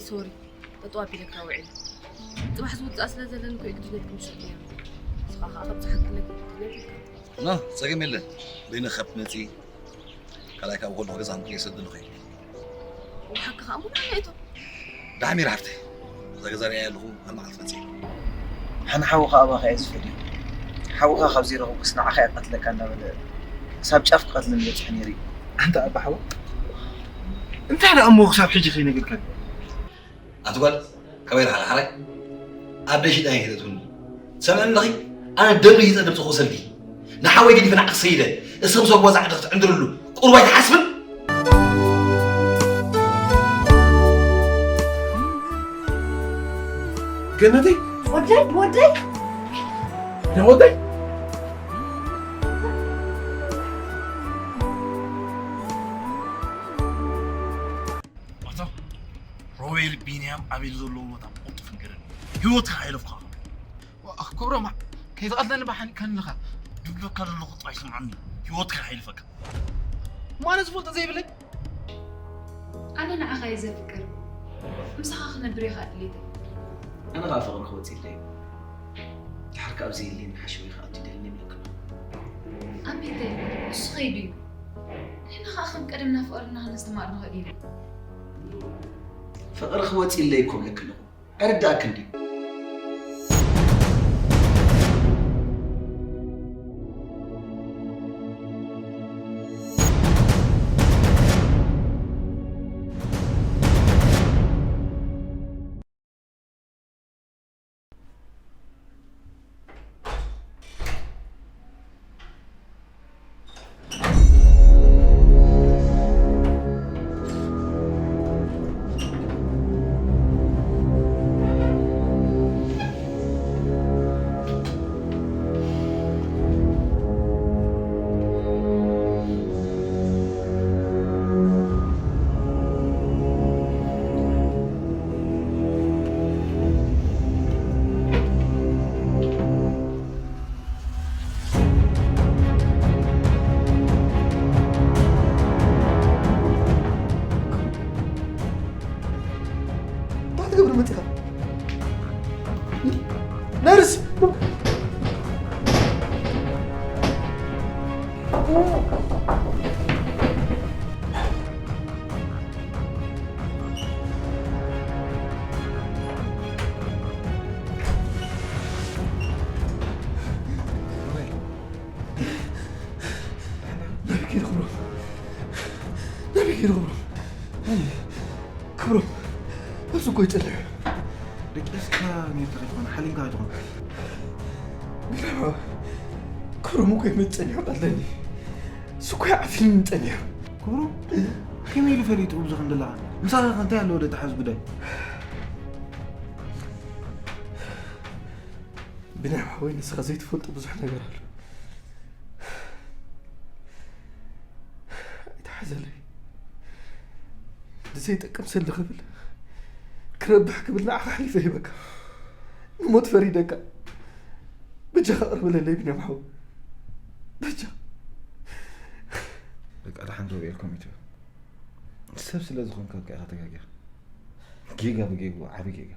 ሶሪ፣ ጠጠው ኣቢለካ ውዒለ። ጽባሕ ዝውጻእ ስለ ዘለኒ እኮ እዩ ግድነት ክምሽጥ ነይሩ። ንስኻ ከኣ ከም ዝሓክለካ ግድነት ኢልካ። ኖ፣ ጸገም የለን። በይነ ካብ ትመጺ፣ ካልኣይ ካብ ከለኹ ገዛ ምክር የሰድልኹ እዩ። ብሓቂ ከኣ ሙሉእ እቶ። ዳሕሚር ሓፍተይ፣ እዛ ገዛ ሪኣ ኣለኹ፣ ኣብ መዓልቲ መጺእ። ኣነ ሓውኻ ኣባኻ እየ ዝፈድዮ። ሓውኻ ካብ ዘይረኸብኩስ ንዓኻ እየ ቀትለካ እንዳበለ ክሳብ ጫፍ ክቐትለኒ በጺሑ ነይሩ እዩ። ኣንታ ኣባ ሓዋ፣ እንታይ ደኣ እሞ ክሳብ ሕጂ ከይነገርካኒ? ኣቲ ጓል፣ ካበይ ረሓቕ ሓራይ? ኣብ ደሽጣ ይሄደት ሁሉ። ሰምዕኒ ኣለኺ? ኣነ ደም ይጸ ደም ጽኹ ሰልዲ። ንሓወይ ገዲፈ ንዓኺ ሰይደ። እሰም ሰብ ወዛዕ ክትዕንድርሉ። ቁርባይ ትሓስብን? ገነተይ? ወደይ፣ ወደይ? ያ ወደይ? ኣታ ሮቤል ቢንያም ኣቤል ዘለዎ ቦታ ብቕልጡፍ ንገረኒ። ህይወትካ ኣይለፍካ። ዋ፣ ክብሮም፣ ከይትቐትለኒ ባሓኒቅካኒ ኣለኻ። ድብለካ ዘለኹ ጥራይ ስምዓኒ። ህይወትካ ኣይለፈካ። ማነ ዝፈልጦ ዘይብለይ? ኣነ ንዓኻ እየ ዘፍቅር። ምሳኻ ክነብር እየ ከዓ ድሌተይ። ኣነ ከዓ ፍቕሪ ክወፅእ ኢለ እዩ። ድሓር ካብ ዘይድልየኒ ሓሸወይ ከዓ ትደልኒ ይብለካ። ኣቤተይ፣ እሱ ኸይዱ እዩ። ንሕና ከዓ ከም ቀደምና ፍቕርና ክነስተማቕር ንኽእል ኢና። ፍቕሪ ክወፅእ ኢለ እኮ እብለኪ ኣለኹ። ኣይርድኣክን ድዩ? እንታይ ትገብሪ መፂኻ? ነርስ! ናበይ ከይዱ ክብሮም? ናበይ ከይዱ ክብሮም? ክብሮም፣ ኣብዚ እኮ እዩ ጸኒሑ። ደቂስካ ኔርካ ከይትኾን፣ ሓሊምካ ከይትኾን። ቢንያም፣ ክብሮም እኮ እዩ ጸኒሑ ቀትለኒ። እሱ እኮ እዩ ዓፊኑኒ ጸኒሑ። ክብሮም፣ ከመይ ኢሉ ፈሊጡ ኣብዚ ክንዲ ኣለኻ? ምሳኻ ከ እንታይ ኣለዎ ደተሓዝ ጉዳይ? ቢንያም ሓወይ፣ ንስኻ ዘይትፈልጦ ብዙሕ ነገር ኣሎ። ኣይትሓዘለይ። ንዘይጠቅም ሰሊ ክብል፣ ክረብሕ ክብል ንዓኻ ኣሕሊፈ ሂበካ። ንሞት ፈሪደካ። በጃኻ ቅረበለለይ ቢንያም ሓወይ። በጃ። በቃ፣ ደሓን ደው ኢልኩም ይትበል። ሰብ ስለ ዝኾንካ በቃ ኢኻ ተጋጊኻ። ጌጋ ብጌግኡ ዓቢ ጌጋ።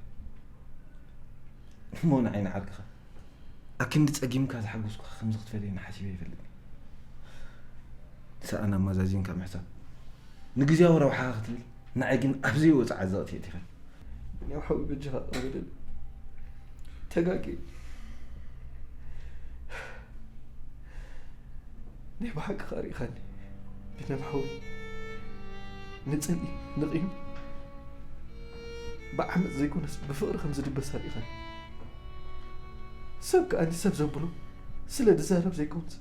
እሞ ንዓይ ንዓርክኻ ኣክንዲ ጸጊምካ ዝሓጎስኩኻ ከምዚ ክትፈለየኒ ሓሲበ ኣይፈልጥን። ሰኣን ኣመዛዚንካ ምሕሳብ። ንግዝያዊ ረብሓኻ ክትብል፣ ንዓይ ግን ኣብ ዘይወጽእ ዓዘቕቲ የእቲኻ። ቢንያም ሓወይ በጃኻ ቅረበለለይ። ተጋግየ። ናይ ብሓቂ ከኣ ርኢኻኒ። ቢንያም ሓወይ፣ ንጽልኢ፣ ንቕይም፣ ብዓመጽ ዘይኮነስ ብፍቕሪ ከም ዝድበስ ኣርኢኻኒ። ሰብ ከኣ ንሰብ ዘብሎ ስለ ዝዛረብ ዘይኮንስ፣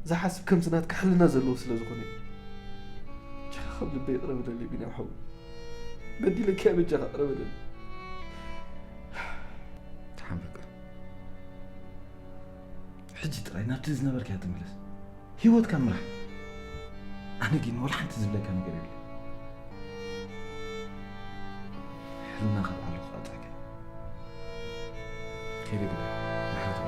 ዝሓስብ ከምዚ ናትካ ሕልና ዘለዎ ስለ ዝኾነ እዩ። በጃኻ ካብ ልበይ ይቕረ በለለይ ቢንያም ሓወይ። በዲለካ እየ፣ በጃኻ ይቕረ በለለይ። ተሓንበቀ። ሕጂ ጥራይ ናብቲ ዝነበርካዮ ተመለስ። ህይወትካ ምራሕ። ኣነ ግን ወላ ሓንቲ ዝብለካ ነገር የብለይ። ሕልና ካብ ኣለኹ ኣጣዕካ። ከይደ ግዳ። ድሕረት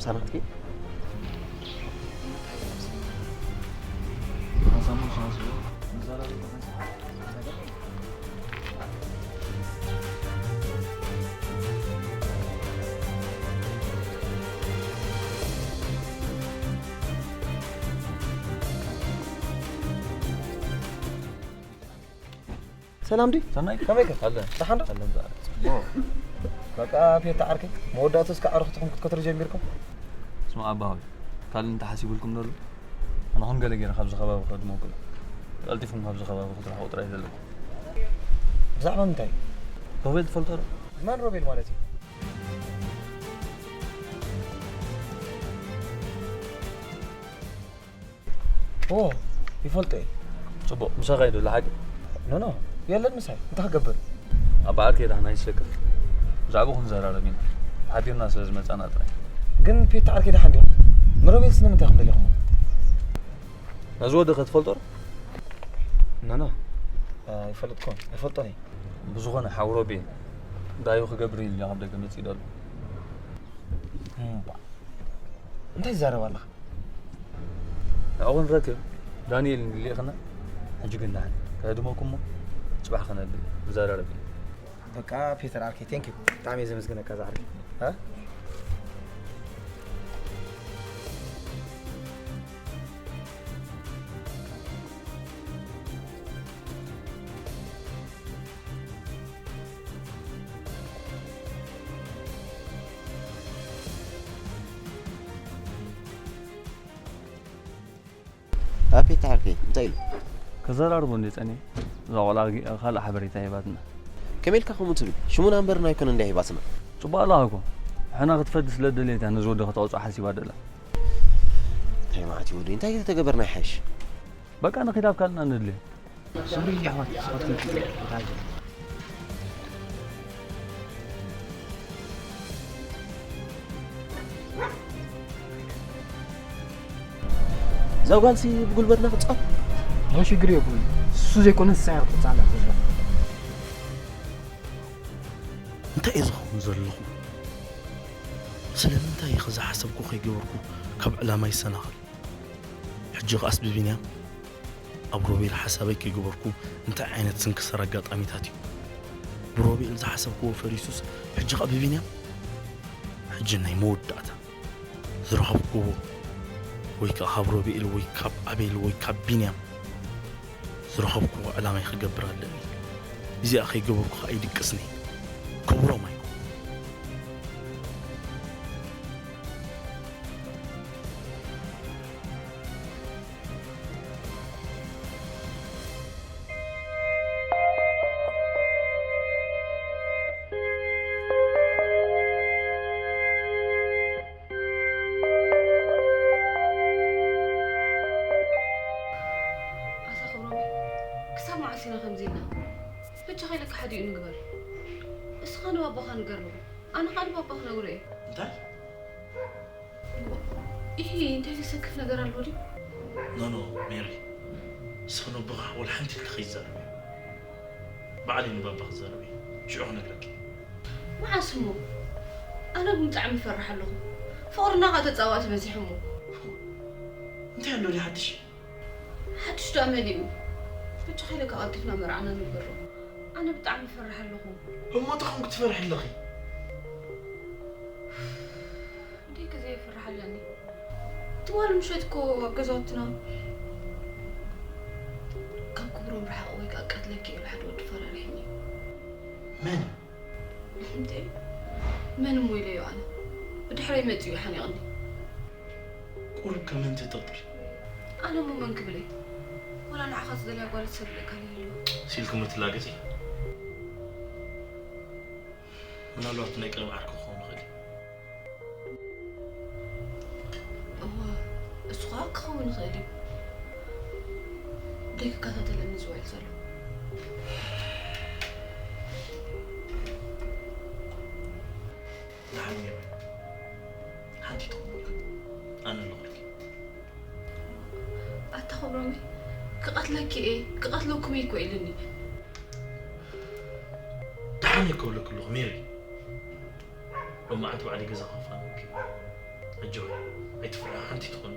ሳናትኪ ሰላም ዲ? ሰናይ? ከመይ ከ? ኣለ። ደሓን ዶ? ኣለ እምበኣር። ጽቡቕ። በቃ ፔታ ዓርከይ፣ መወዳእቱ እስከ ኣዕሩኽትኹም ክትከትሩ ጀሚርኩም? ስማ ኣባ ሆይ፣ ካልእ እንተሓሲቡልኩም ደሎ? ኣነ ኹን ገለ ገይረ ካብዚ ከባቢ ከድመኩም። ቀልጢፍኩም ካብዚ ከባቢ ክትርሕቑ ጥራይ ዘለኩም። ብዛዕባ ምንታይ? ሮቤል ትፈልጦ ዶ? መን ሮቤል ማለት እዩ? ኦ፣ ይፈልጦ እየ። ጽቡቕ፣ ምሳኻ እዩ ዘሎ ሓቂ? ኖ፣ ኖ፣ የለን ምሳይ። እንታይ ክገብር? ኣብ በዓል ከይዳ ናይ ዝሰክፍ። ብዛዕባኡ ክንዘራረብ ኢና። ሓቢርና ስለ ዝመጻና ጥራይ። ግን ፔታ ዓርከይ ደሓን ድዮም? ንሮቤልስ ንምንታይ ኢኹም ደሊኹሞ? ነዚ ወዲ ከ ትፈልጦ ዶ? ኖ፣ ኖ። እ፣ ይፈልጥኩን። ኣይፈልጦን እየ። ብዝኾነ ሓው ሮቤል እንታይ ክገብር ኢሉ ካብ ደገ መጺኡ ዘሎ? እምባ። እንታይ ትዛረብ ኣለኻ? ንዕኡ ክንረክብ ዳንኤል ንልኢኽና። ሕጂ ግን ንዓን ከህድመኩም እሞ ጽባሕ ከነብል ንዘራረብ ኢና። በቃ ፒተር ዓርከይ፣ ቴንክ ዩ። ብጣዕሚ እየ ዘመስግነካ እዛ ዓርከይ። እ? ኣቤት ዓርከይ፣ እንታይ ኢሉ? ከዘራርቦ እንደ ጸኒሐ፣ እዛ ቆልዓ ግ-፣ ካልእ ሓበሬታ ሂባትና። ከመይ ኢልካ ከምኡ ትብል? ሽሙና እምበር ናይኮነ እንድያ ሂባትና። ጽቡቕ ኣለኻ እኮ። ሕና ክትፈዲ ስለ ደልየት እያ ነዚ ወዲ ከተቕጽዖ ሓሲባ ደላ። እንታይ ማለት እዩ ወደይ? እንታይ ተገበርና ይሓይሽ? በቃ ንኺድ ኣብ ካልእና ንድልዮ። ሶሪ ኣሕዋት፣ ስፖርት ንክትብል። እዛ ጓልሲ ብጉልበትና ክትጻወት? ኖ ሽግር የብሉን። እሱ ዘይኮነ ንሳ እያ ክትጻላ ዘለዋ። እንታይ እዩ ዝኸውን ዘለኹ? ስለምንታይ ኢኺ ዝሓሰብኩ ከይገበርኩ ካብ ዕላማ ይሰናኸል? ሕጂ ኸኣስ ብቢንያም ኣብ ሮቤል ሓሳበይ ከይገበርኩ እንታይ ዓይነት ስንክሳር ኣጋጣሚታት እዩ? ብሮቤል ዝሓሰብክዎ ፈሪሱስ ሕጂ ኸኣ ብቢንያም? ሕጂ ናይ መወዳእታ ዝረኸብክዎ ወይ ከኣ ካብ ሮቤል ወይ ካብ ኣቤል ወይ ካብ ቢንያም ዝረኸብክዎ ዕላማይ ክገብር ኣለኒ። እዚኣ ከይገበርኩ ኸኣ ይድቅስኒ። ክቡሮም ኣይኮን። ኣታ ክብሮም፣ ክሳብ መዓስ ኢና ከምዚ ኢልና? ብቻ ከይለካ ሓዲኡ ንግበር። እስኻ ንባባኻ ንገርዎ፣ ኣነ ኸኣ ንባባ ክነግሮ እየ። እንታይ? ኢሂ፣ እንታይ ዘሰክፍ ነገር ኣሎ ድዩ? ኖ፣ ኖ፣ ሜሪ። እስኺ ነቦኻ ወላ ሓንቲ ኢልኪ ከይትዛረቢ። ባዕለይ ንባባ ክዛረብ እየ። ሽዑ ክነግረኪ። መዓስ እሞ? ኣነ እውን ብጣዕሚ እፈርሕ ኣለኹ። ፍቕርና ኸኣ ተጻዋእቲ በዚሑ እሞ። እንታይ ኣሎ ድዩ ሓድሽ? ሓድሽ ደኣ መሊኡ። ብቻ ከይለካ ቀልጢፍና መርዓና ንግበሮ። ኣነ ብጣዕሚ እፈርሕ ኣለኹ። እሞ እንታይ ኾንኪ ትፈርሒ ኣለኺ? እንዴት ዘየፍርሕ ኣለኒ? ትማሊ ምሸት እኮ ኣብ ገዛውትና ካብ ክብሮም ርሓቕ ወይ ከኣ ቀትለኪ ኢሉ ሓደ ወዲ ፈራሪሕኒ። መን? እንዴ? መን እሞ ኢለዮ ኣነ? ብድሕረይ መጺኡ ሓኒቕኒ። ቁሩብ ከ መን ትጥርጥሪ? ኣነ እሞ መን ክብል እየ? ወላ ንዓኻ ትደልያ ጓል ትሰብለካ ይህልዋ። ሲልኪ እሞ ትላገጺ? ምናልባት ናይ ቀደም ዓርኪ ክኸውን ይኽእል እዩ። እወ፣ እሱ ኸኣ ክኸውን ይኽእል እዩ። ደይክከታተለኒ ዝውዕል ዘሎ። ደሓን ሜሮን፣ ሓንቲ ትኹን ኣነ ኣለኹልኪ። ኣታ ክብሮመይ፣ ክቐትለኪ እየ፣ ክቐትለኩም እየ እኮ ኢሉኒ። ደሓን እየ ክብለኪ ኣለኹ ሜሪ። ሎማዓንቲ ባዕለይ ገዛ ክፋንወኪ። ኣጆና ኣይትፍርሃ ሓንቲ ትኾን።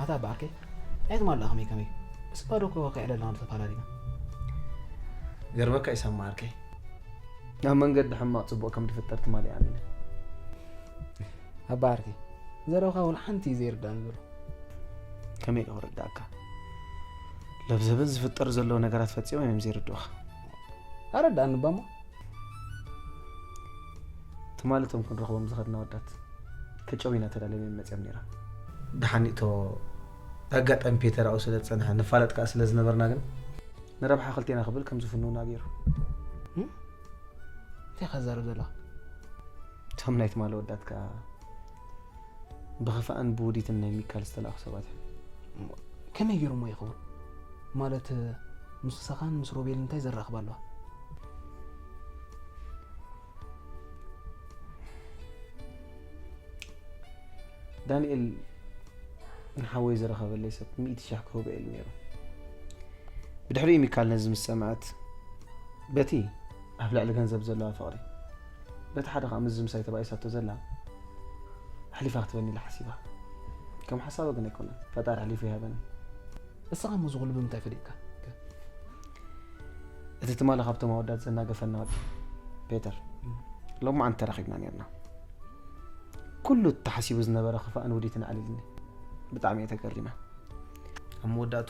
ኣታ ባርከይ ናይ ትማል ከመይ ከመይ ምስ ባዶ እኮ ከይዕለልና ተፈላለና። ገርመካ ይሰማ ዓርከይ፣ ናብ መንገዲ ሕማቕ ጽቡቕ ከም ዝፍጠር ትማል እየ ኣሚነ። ኣባ ዓርከይ ዘረብኻ ወላ ሓንቲ እዩ ዘይርዳእኒ ዘሎ። ከመይ ኢለ ክርዳእካ? ለብዘበን ዝፍጠር ዘለዉ ነገራት ፈጺሞም እዮም ዘይርድኡኻ። ኣረዳእኒ ባሞ። ትማሊ እቶም ክንረኽቦም ዝኸድና ወዳት ከጨውዩና ተዳልዮም እዮም መጺኦም ነይሮም። ደሓን እቶ ኣጋጣሚ ፔተር ኣብኡ ስለ ዝጸንሐ ንፋለጥ ከኣ ስለ ዝነበርና ግን ንረብሓ ክልቴና ክብል ከም ዝፍንውና ገይሩ። እንታይ ኢኻ ትዛረብ ዘለኻ? እቶም ናይ ትማሊ ወዳት ከኣ ብኽፋእን ብውዲትን ናይ ሚካል ዝተላእኹ ሰባት እዮም። ከመይ ገይሮሞ ይኸውን? ማለት ምስ ንስኻን ምስ ሮቤል እንታይ ዘራኽብ ኣለዋ? ዳንኤል ንሓወይ ዝረኸበለይ ሰብ ሚእቲ ሽሕ ክህቦ ኢሉ ነይሩ። ብድሕሪኡ ሚካል ነዚ ምስ ሰምዐት በቲ ኣብ ልዕሊ ገንዘብ ዘለዋ ፍቕሪ በቲ ሓደ ከዓ ምዝምሳይ ተባኢሳቶ ዘላ ኣሕሊፋ ክትበኒ ኢላ ሓሲባ። ከም ሓሳባ ግን ኣይኮነን፣ ፈጣሪ ኣሕሊፉ ይሃበኒ። እስኻ እሞ እዚ ኩሉ ብምንታይ ፈሊጥካ? እቲ ትማሊ ካብቶም ኣወዳት ዘናገፈና ወዲ ፔተር ሎማዓንቲ ተራኺብና ነርና። ኩሉ ተሓሲቡ ዝነበረ ክፋእን ውዲትን ኣዕሊልኒ። ብጣዕሚ እየ ተገሪመ። ኣብ መወዳእቱ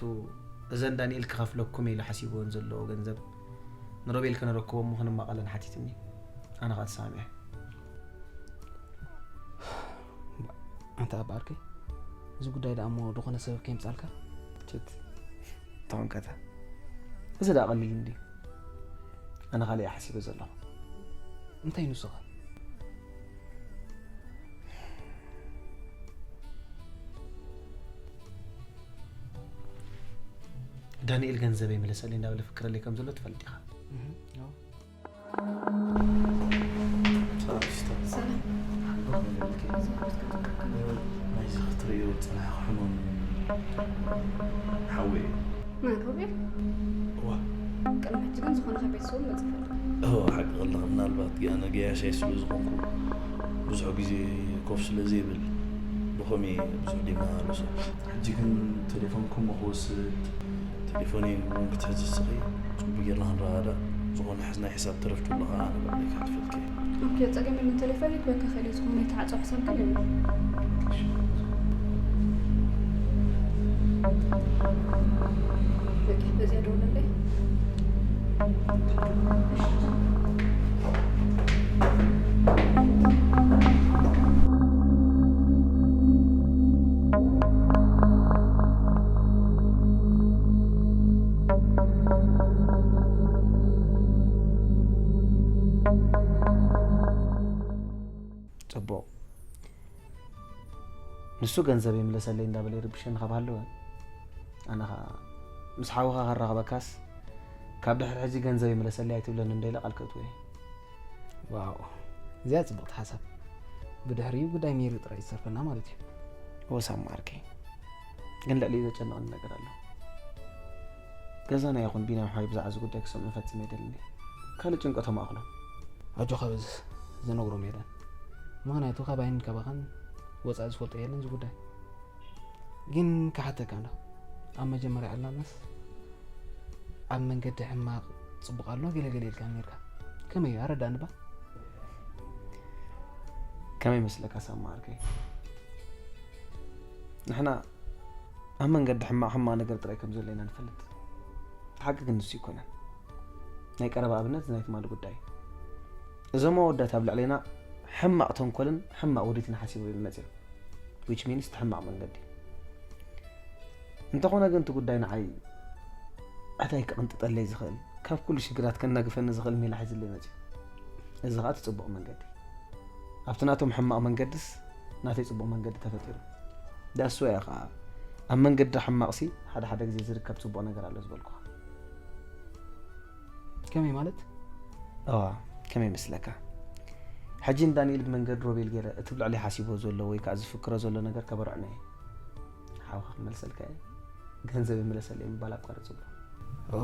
እዘን ዳንኤል ክኸፍለኩም ኢሉ ሓሲብወን ዘለዎ ገንዘብ ንሮቤል ከነረክቦ እሞ ክንማቐለን ሓቲትኒ። ኣነ ከዓ ተሰማሚዐ። ኣንታ ኣባ ዓርከይ እዚ ጉዳይ ደኣ እሞ ዝኾነ ሰበብ ከየምጻልካ? ችት ተኾንከተ እዚ ደኣ ቀሊል እንዲ ኣነ ካልእ ሓሲበ ዘለኹ። እንታይ ንስኻ? ዳንኤል ገንዘበይ ምለሰለይ እንዳበለ ፍክረለይ ከም ዘሎ ትፈልጥ ኢኻ። ናይዚ ክትርእዮ ዝጸናሕኩ ሕሙም ሓወይ እዩ። መን ሮቤል? እዋ ቅድሚ ሕጂ ግን ዝኾነ ካብ ቤተሰቡ መጽእ ፈልጥ እዎ ሓቂ ከለኺ ምናልባት ገና ገያሻይ ስለ ዝኾንኩ ብዙሕ ግዜ ኮፍ ስለ ዘይብል ብኸመይ ብዙሕ ዲና ኣሎ ሰብ ሕጂ ግን ቴሌፎንኩም ክወስድ ቴሌፎነይ እውን ክትሕዚ ስኺ ጽቡቅ ጌርና ክንረዳዳእ ዝኾነ ናይ ሕሳብ ተረፍ ተሎ ከዓ ኣነ ባዕለይ ክሓትፈልኪ እየ ኦኬ ጸገም የለን ቴሌፎን ክበካ ኸእል ዝኾነ የተዓጸው ሕሳብ ግን የለን በቃ በዚያ ደውለለይ ጽቡቕ ንሱ ገንዘብ ይምለሰለይ እንዳበለ ይርብሸኒ ካብ ሃለወ ኣነ ኸዓ ምስ ሓውኻ ከራኽበካስ ካብ ድሕሪ ሕዚ ገንዘብ ይምለሰለይ ኣይትብለኒ እንደ ኢለ ቃል ከእትዎ እየ። ዋው እዚኣ ጽብቕቲ ሓሳብ። ብድሕሪኡ ጉዳይ ሜሪ ጥራይ ዝሰርፈና ማለት እዩ። ወሳም ዓርከይ ግን ልዕሊኡ ዘጨንቐኒ ነገር ኣሎ። ገዛና ይኹን ቢንያም ሓወይ ብዛዕባ እዚ ጉዳይ ክሰምዑ ፈጺመ ኣይደልን እየ። ካልእ ጭንቀቶም ኣእኽሎም። ኣጆኻ በዚ ዝነግሮም የለን። ምኽንያቱ ካባይን ካባኻን ወፃኢ ዝፈልጦ የለን እዚ ጉዳይ። ግን ክሓተካ እንዶ ኣብ መጀመርያ ዕላልናስ ኣብ መንገዲ ሕማቕ ፅቡቕ ኣሎ ገለገለ ኢልካ ነርካ። ከመይ እዩ ኣረዳእኒ ባ? ከመይ መስለካ ሳማ ዓርከይ? ንሕና ኣብ መንገዲ ሕማቕ ሕማቕ ነገር ጥራይ ከም ዘሎ ኢና ንፈልጥ። እቲ ሓቂ ግን ንሱ ኣይኮነን። ናይ ቀረባ ኣብነት እዚ ናይ ትማሊ ጉዳይ እዩ። እዞም ኣወዳት ኣብ ልዕሌና ሕማቕ ተንኮልን ሕማቕ ውዲትን ሓሲቦም እዮም መፅዮም። Which means እቲ ሕማቕ መንገዲ። እንተኾነ ግን እቲ ጉዳይ ንዓይ ዕዳይ ክቕንጥጠለይ ዝኽእል፣ ካብ ኩሉ ሽግራት ከናግፈኒ ዝኽእል ሜላ ሒዝለይ መፅዩ። እዚ ኸዓ እቲ ፅቡቕ መንገዲ። ኣብቲ ናቶም ሕማቕ መንገድስ ናተይ ፅቡቕ መንገዲ ተፈጢሩ። ዳስወያ ኸዓ ኣብ መንገዲ ሕማቕሲ ሓደ ሓደ ግዜ ዝርከብ ፅቡቕ ነገር ኣሎ ዝበልኩኻ። ከመይ ማለት? እዋ ከመይ ይመስለካ? ሕጂ ንዳንኤል ብመንገዲ ሮቤል ገይረ እቲ ብልዕሊ ሓሲቦ ዘሎ ወይ ከዓ ዝፍክሮ ዘሎ ነገር ከበርዕኖ እየ። ሓውካ ክመልሰልካ እየ። ገንዘብ ይምለሰለይ ምባል ኣቋርፅሉ። ኦ፣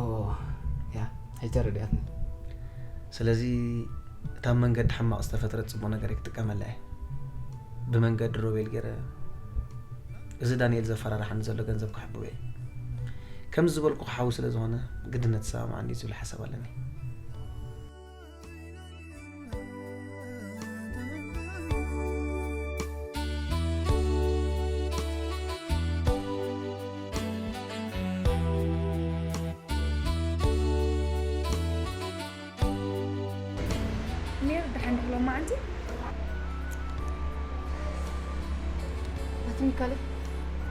ያ፣ ሕጂ ተረዲኣትኒ። ስለዚ እታ መንገዲ ሕማቕ ዝተፈጥረት ጽቡቕ ነገር እየ ክጥቀመላ እየ። ብመንገዲ ሮቤል ገይረ እዚ ዳንኤል ዘፈራርሓኒ ዘሎ ገንዘብ ክሕብኦ እየ። ከምዚ ዝበልኩ ክሓዊ ስለ ዝኾነ ግድነት ተሰማምዓኒ እዩ ዝብል ሓሳብ ኣለኒ። ሜር፣ ደሓን ዲኺ ሎማዓንቲ? ኣቲ ሚካለ፣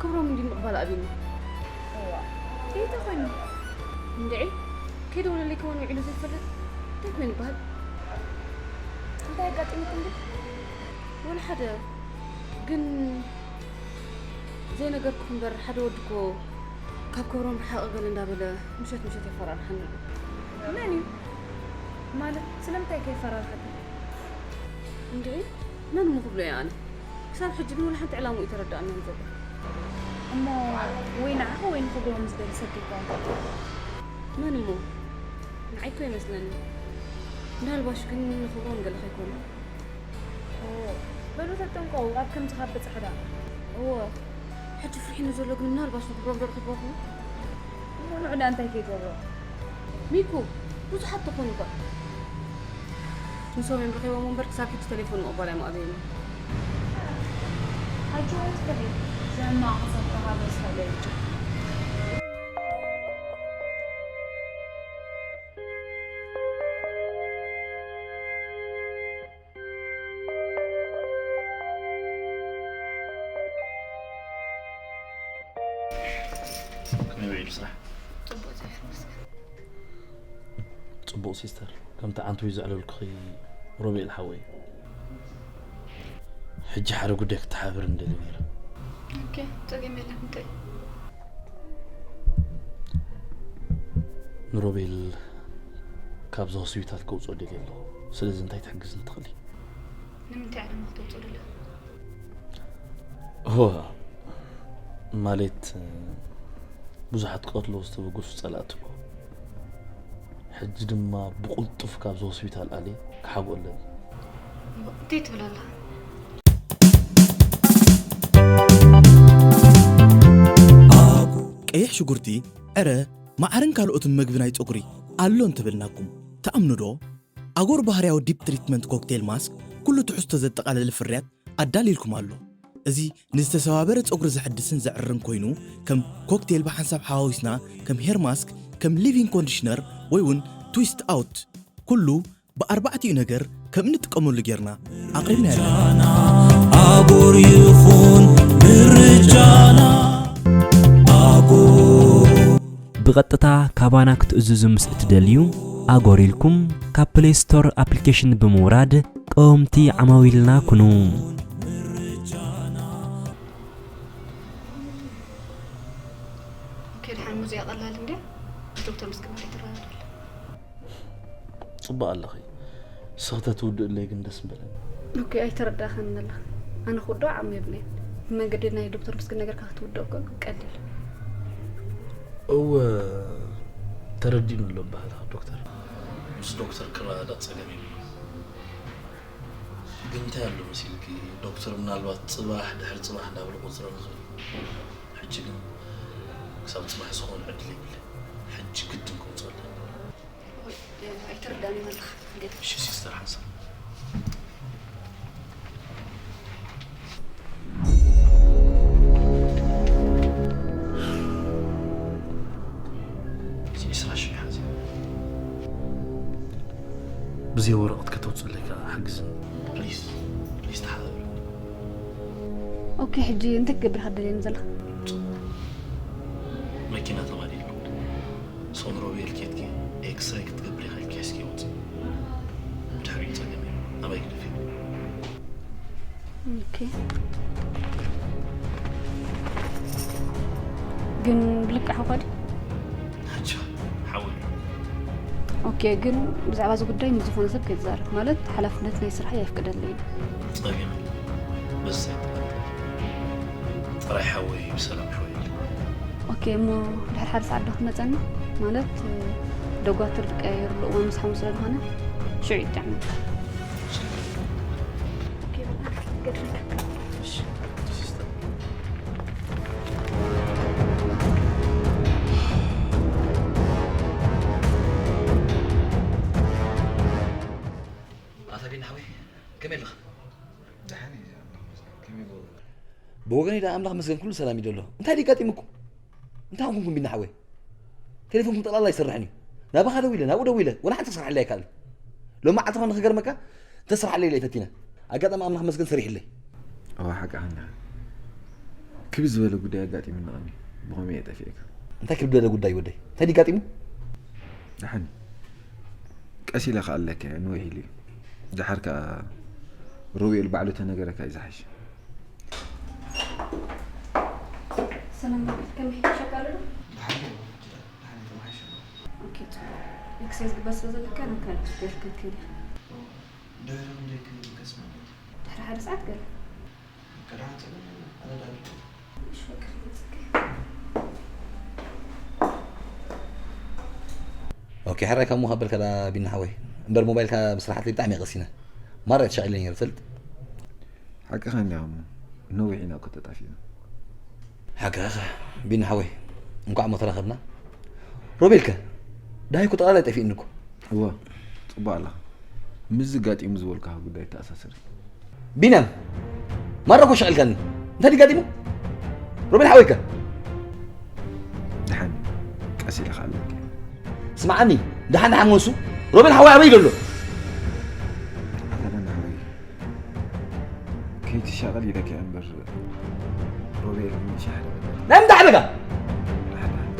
ክብሮም እንዲ ምቕባል ኣብዩኒ። እዋ፣ እንታይ ኮይኑ? እንድዒ፣ ከይደወለለይ ከማን ውዒሉ ዘይፈልጥ እንታይ ኮይኑ ይበሃል? እንታይ ኣጋጢሙኩም ግን? ወላ ሓደ፣ ግን ዘይነገርኩኺ እምበር፣ ሓደ ወዲ እኮ ካብ ክብሮም ርሓቕ ገለ እንዳበለ ምሸት ምሸት የፈራርሓኒ ኣሎ። መን እዩ? ማለት ስለምንታይ ከ የፈራርሓካ? እንድዒ፣ መን እሞ ክብሎ እየ ኣነ? ክሳብ ሕጂ ግን ወላ ሓንቲ ዕላምኡ ኣይተረድኣንን ዘሎ። እሞ ወይ ንዓኺ ወይ ንክብሮም ዝደሊ ሰብ ከይኮንካ? መን እሞ? ንዓይ እኮ ይመስለኒ። ምናልባሽ ግን ንክብሮም ገለ ከይኮነ? ኦ፣ በሉ ተጠንቀቑ፣ ኣብ ከምዚ ካብ በጽሐ ደኣ። እወ፣ ሕጂ ፍርሒኒ ዘሎ ግን ምናልባሽ ንክብሮም ዶ ረኺብዎ ይኸውን? እሞ ንዑ ደኣ እንታይ ከይገብሮ? ሚኩ፣ ብዙሓት ተኾኑ እኳ። ንሶም እዮም ረኺቦም እምበር ክሳብ ሕጂ ተሌፎን ምቕባል ኣይምኣበዩኒ። ኣጆኺ ኣይትፍርሒ፣ ዘማቕ ክሰብከኻ በዝሐ ለይቱ። ከመይ ውዒሉ ስራሕ? ጽቡቕ እግዚኣብሔር ይመስገን። ጽቡቕ ሲስተር፣ ከምቲ ዓንቱ ዘዕለልኩኺ ሮቤል ሓወይ። ሕጂ ሓደ ጉዳይ ክተሓብር እንደሊ ነይረ። ኦኬ፣ ጸገም የለን፣ እንታይ? ንሮቤል ካብዚ ሆስፒታል ከውጽኦ ደልየ ኣለኹ። ስለዚ እንታይ ትሕግዝኒ ትኽእሊ? ንምንታይ ዕላማ ክትወጽኦ ደለኻ? እወ፣ ማለት ብዙሓት ቀትሎ ዝተበገሱ ጸላእቲ ኣለዉ። ሕጂ ድማ ብቕልጡፍ ካብዚ ሆስፒታል ኣልየ ክሓብኦ ኣለኒ። እንታይ ትብል ኣለኻ? ቀይሕ ሽጉርቲ፣ ዕረ፣ መዓርን ካልኦትን መግቢ ናይ ጸጉሪ ኣሎ እንተበልናኩም ትኣምኑ ዶ? ኣጎር ባህርያዊ ዲፕ ትሪትመንት ኮክቴል ማስክ ኩሉ ትሕዝቶ ዘጠቓለለ ፍርያት ኣዳልይልኩም ኣሎ። እዚ ንዝተሰባበረ ጸጉሪ ዘሐድስን ዘዕርን ኮይኑ፣ ከም ኮክቴል ብሓንሳብ ሓዋዊስና፣ ከም ሄር ማስክ፣ ከም ሊቪንግ ኮንዲሽነር ወይ እውን ትዊስት ኣውት፣ ኩሉ ብኣርባዕቲኡ ነገር ከም እንጥቀመሉ ጌርና ኣቕሪብና ኣለና። ኣጎር ይኹን ምርጫና፣ ኣጎር። ብቐጥታ ካባና ክትእዝዙ ምስ እትደልዩ፣ ኣጎር ኢልኩም ካብ ፕሌይ ስቶር ኣፕሊኬሽን ብምውራድ ቀወምቲ ዓማዊልና ኩኑ። ኦኬ፣ ደሓን ሙዚያ ቀላል እንድያ። ዶክተር ምስጋና ኣይትረዳድኣሉ። ጽቡቕ ኣለኺ። ስኽተት ውድእለይ ግን ደስ ምበለኒ። ኦኬ፣ ኣይተረዳእካን ኣለኻ። ኣነ ክውድኦ ዓቕሚ የብለይን። ብመንገዲ ናይ ዶክተር ምስግን ነገርካ ክትውድኦ እኮ ቀሊል። እወ፣ ተረዲኡኒ ኣሎ ባህልኻ ዶክተር። ምስ ዶክተር ክረዳዳእ ጸገም የብሉን። ግን እንታይ ኣሎ መሲልኪ፣ ዶክተር ምናልባት ጽባሕ ድሕሪ ጽባሕ እንዳበለ ቆጽረ ንዝብል። ሕጂ ግን ክሳብ ጽባሕ ዝኾነ ዕድል የብለይን። ሕጂ ግድን ከውጽኦ ኣለኒ። ኣይትርዳእን ኣለኻ። እሺ ሲስተር ሓንሳብ። እዚ ዒስራ ሽሕ ሓዚ። ብዘይ ወረቐት ከተውፅለይ ከዓ ሓግዝኒ። ፕሊዝ፣ ፕሊዝ ተሓባበሪ። ኦኬ፣ ሕጂ እንታይ ክገብር ኢኻ ትደልየኒ ዘለኻ? መኪና ተባዲሉ። ሶን ሮቤል ኬትኪ ኤክስሬይ ክትገብሪ ኢኻ ኢልኪ ሒዝኪ ውፅእ። ብድሕሪኡ ፀገም እዩ። ኣባይ ግደፊ። ኦኬ። ግን ብልክዕ ሓውኻ ድዩ? ኣጆ፣ ሓወይ። ኦኬ፣ ግን ብዛዕባ እዚ ጉዳይ ምስ ዝኾነ ሰብ ከይትዛረብ፣ ማለት ሓላፍነት ናይ ስርሐይ ኣይፍቅደለይን። ፀገም የለን። በዚ ኣይጠራጠር። ጥራይ ሓወይ ብሰላም ሓወይ። ኦኬ፣ እሞ ድሕሪ ሓደ ሰዓት ዶ ክትመፀኒ? ማለት ደጓትር ዝቀያየሩሉ እዋን ምስ ሓሙ ስለ ዝኾነ ሽዑ ይጥዕመካ። ኣታ ቢና ሓወይ፣ ከመይ ኣለኻ? ደሓን እየ፣ ኣምላኽ ይመስገን። ከመይ ይበሉ? ብወገነይ ደኣ ኣምላኽ ይመስገን ኩሉ ሰላም እዩ ዘሎ። እንታይ ድዩ ኣጋጢሙኩም? እንታይ ኮንኩም ቢና ሓወይ? ቴሌፎንኩም ጠቕላላ ኣይሰርሕን እዩ። ናባኻ ደዊለ፣ ናብኡ ደዊለ፣ ወላ ሓንቲ ክሰርሓለይ ኣይከኣልን። ሎም መዓልቲ ኸኣ ንኽገርመካ፣ እንተሰርሓለይ ኢለ እየ ፈቲነ። ኣጋጣሚ ኣምላኽ ይመስገን ሰሪሕለይ። እዋ ሓቅኻ እንዲኻ። ክብ ዝበለ ጉዳይ ኣጋጢሙኒ ቐኒ። ብኸመይ እየ ጠፊኤካ? እንታይ ክብ ዝበለ ጉዳይ ወደይ? እንታይ ድዩ ኣጋጢሙ? ደሓን። ቀስ ኢለ ክኣለካ እየ፣ ንውሕ ኢሉ እዩ። ደሓር ከኣ ሮቤል ባዕሉ ተነገረካ እዩ ዝሓሽ። ሰላም፣ ከመይ ይሻካ ኣሎ ዶ? ደሓን እየ፣ ደሓን እየ፣ ተማሓይሸ ኣሎ። ኦኬ፣ ጽቡቕ። ኤክሰርሳይዝ ግበር ስለ ዘለካ፣ ናብ ካልእ ስፖርት ክትከይድ ኢኻ። ድሕሪ ክንደይ ክብገስ ማለት እዩ? ድሕሪ ሓደ ሰዓት ገለ። ኦኬ፣ ሕራይ ካብ ምዃን በልካ ዳ ቢና ሓወይ። እምበር ሞባይልካ ብስራሓት ብጣዕሚ እየ ቀሲነ። ማራ እየ ተሻቒለ ነይረ ትፈልጥ። ሓቅኻ እንዲኻ እሞ፣ ነዊሕ ኢና እኮ ተጣፊእና። ሓቅኻ ቢና ሓወይ፣ እንኳዕ እሞ ተራኸብና። ሮቤልከ? ደሃይ እኮ ጠቕላላ ጠፊእኒ እኮ። እወ፣ ጽቡቕ ኣለኻ። ምስዚ ጋጢሙ ዝበልካኻ ጉዳይ ተኣሳሰር። ቢንያም፣ ማራ እኮ ሸቒልካኒ። እንታይ ድዩ ጋጢሙ? ሮቤል ሓወይከ? ደሓን፣ ቀስ ኢለ ክኣልወካ እየ። ስምዓኒ፣ ደሓን ደሓን ወንሱ፣ ሮቤል ሓወይ ኣበይ ዘሎ? ኣታ ዳና ሓወይ፣ ከይትሻቐል ኢለካ እየ እምበር፣ ሮቤል ምንሻ ሓደጋ። ናይ ምንታይ ሓደጋ?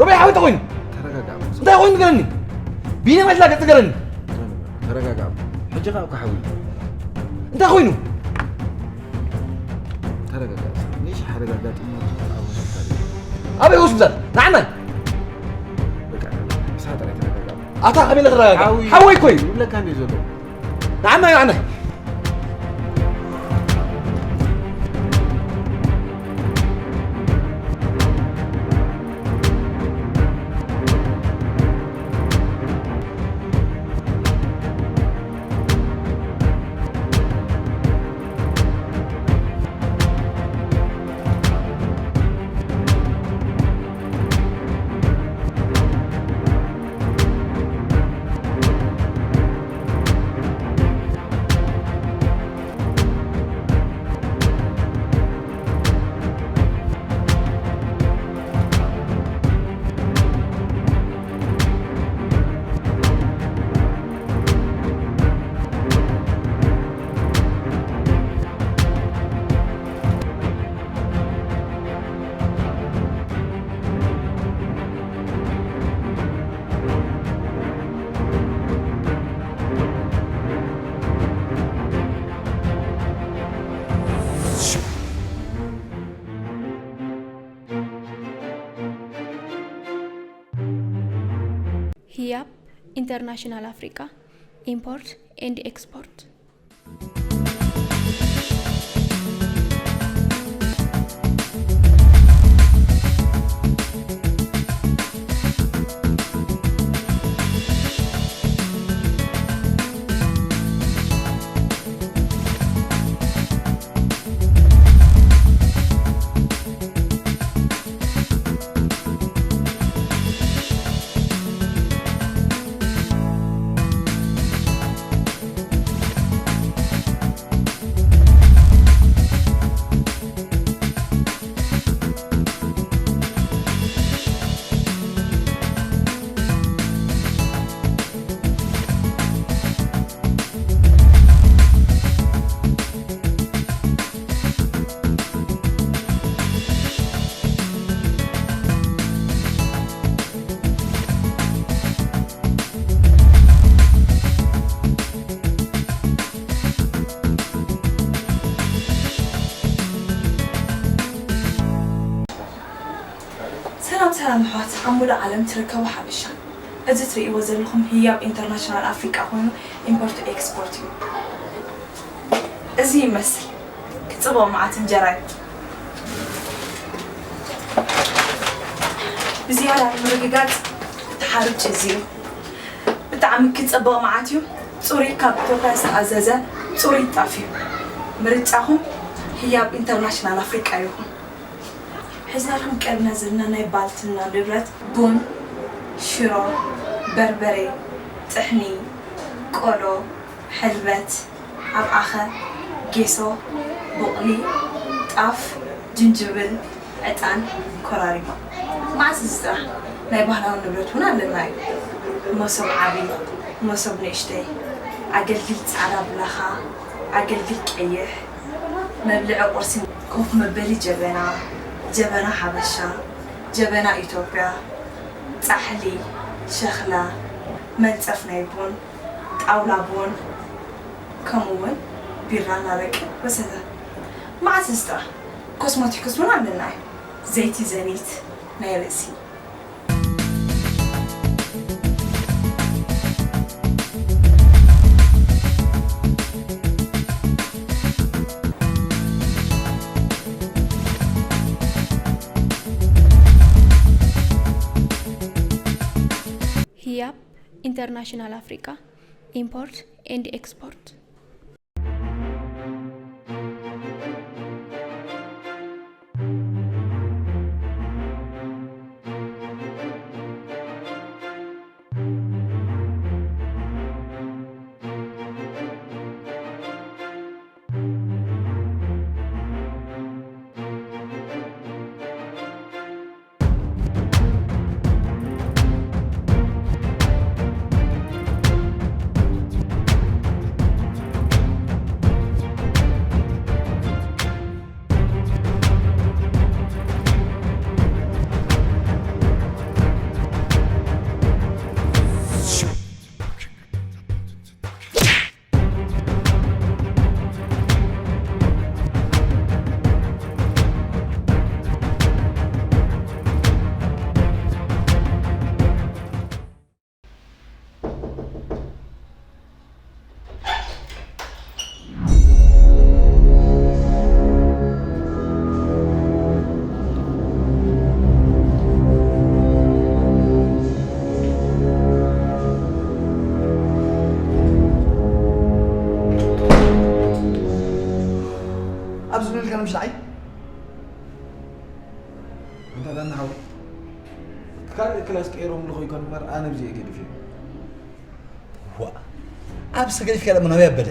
ሮቤል ሓወይ እንታይ ኮይኑ? ተረጋጋዕ። እንታይ ኮይኑ ንገረኒ። ቢንያም ኣይትላገጽ ንገረኒ። ተረጋጋዕ። ሕጂ ኸኣ እኮ ሓወይ። እንታይ ኮይኑ? ተረጋጋዕ። ምንሻ ሓደጋ ኣጋጢምዎ ኣብ ሆስፒታል እዩ። ኣበይ ሆስፒታል? ንዓናይ? በቃ፣ ንስኻ ጥራይ ተረጋጋዕ። ኣታ ከመይ ኢለ ክረጋጋዕ? ሓወይ። ሓወይ እኮ እዩ። ይብለካ እንድዩ ዘሎ። ንዓናይ፣ ንዓናይ። ህያብ ኢንተርናሽናል ኣፍሪቃ ኢምፖርት ኤንድ ኤክስፖርት። ሰላም ሰላም ኣሕዋት ኣብ ሙሉእ ዓለም ትርከቡ ሓበሻ፣ እዚ ትርእይዎ ዘለኹም ህያብ ኢንተርናሽናል ኣፍሪቃ ኮይኑ ኢምፖርት ኤክስፖርት እዩ። እዚ ይመስል ክጽብቕ መዓት እንጀራ እዩ። ብዝያዳ ንምርግጋጽ ተሓርጭ እዚ እዩ። ብጣዕሚ ክጸብቕ መዓት እዩ። ጽሩይ ካብ ኢትዮጵያ ዝተኣዘዘ ጽሩይ ጣፍ እዩ። ምርጫኹም ህያብ ኢንተርናሽናል ኣፍሪቃ ይኹን። ሒዝናልኩም ቀርብና ዘለና ናይ ባልትና ንብረት ቡን፣ ሽሮ፣ በርበሬ፣ ጥሕኒ፣ ቆሎ፣ ሕልበት፣ ኣብዓኸ፣ ጌሶ፣ ቡቕሊ፣ ጣፍ፣ ጅንጅብል፣ ዕጣን፣ ኮራሪማ። መዓስ እዚ ጥራሕ ናይ ባህላዊ ንብረት እውን ኣለና እዩ። መሶብ ዓቢ፣ መሶብ ንእሽተይ፣ ኣገልግል ጻዕዳ ብላኻ፣ ኣገልግል ቀይሕ፣ መብልዒ ቁርሲ፣ ኮፍ መበሊ ጀበና፣ ጀበና ሓበሻ፣ ጀበና ኢትዮጵያ፣ ጻሕሊ፣ ሸኽላ፣ መንጸፍ ናይ ቡን፣ ጣውላ ቡን፣ ከምኡ እውን ቢራን ኣረቅን ወዘተ። መዓስ እዚ ጥራሕ ኮስሞቲክስ እውን ኣለና እዩ። ዘይቲ ዘኒት ናይ ርእሲ። ህያብ ኢንተርናሽናል ኣፍሪቃ ኢምፖርት ኤንድ ኤክስፖርት። ኣብዚ ዶ ኢልካ ንምሽ ንዓይ? ኣንታ ዳና ሓወይ፣ ካልእ ክላስ ቀይሮም ልኾ ይኮን እምበር ኣነ ብዚ እየ ገዲፈ። ዋ፣ ኣብዚ ተገዲፍካ ደሞ ናበይ ኣበለ?